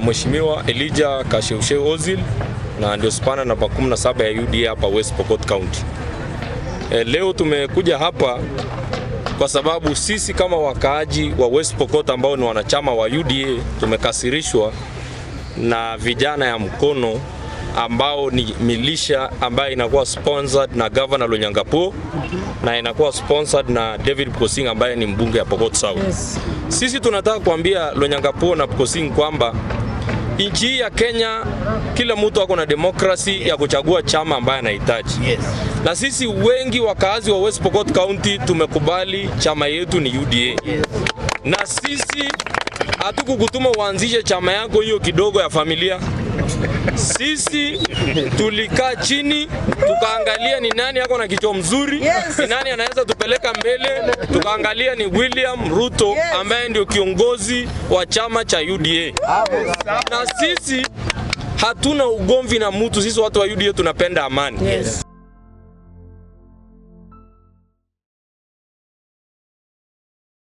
Mheshimiwa Elijah Kasheushe Ozil na ndio spana namba 17 ya UDA hapa West Pokot County. Leo tumekuja hapa kwa sababu sisi kama wakaaji wa West Pokot ambao ni wanachama wa UDA tumekasirishwa na vijana ya mkono ambao ni militia ambayo inakuwa sponsored na Governor Lonyangapuo na inakuwa sponsored na David Pkosing ambaye ni mbunge ya Pokot South. Yes. Sisi tunataka kuambia Lonyangapuo na Pkosing kwamba nchi hii ya Kenya kila mtu ako na demokrasi ya kuchagua chama ambaye anahitaji. Yes. Na sisi wengi wakaazi wa West Pokot County tumekubali chama yetu ni UDA. Yes. Na sisi hatukukutuma uanzishe chama yako hiyo kidogo ya familia. Sisi tulikaa chini tukaangalia ni nani ako na kichwa mzuri, Yes. ni nani anaweza tupeleka mbele. Tukaangalia ni William Ruto ambaye ndio kiongozi wa chama cha UDA. Na sisi hatuna ugomvi na mtu, sisi watu wa UDA tunapenda amani. Yes.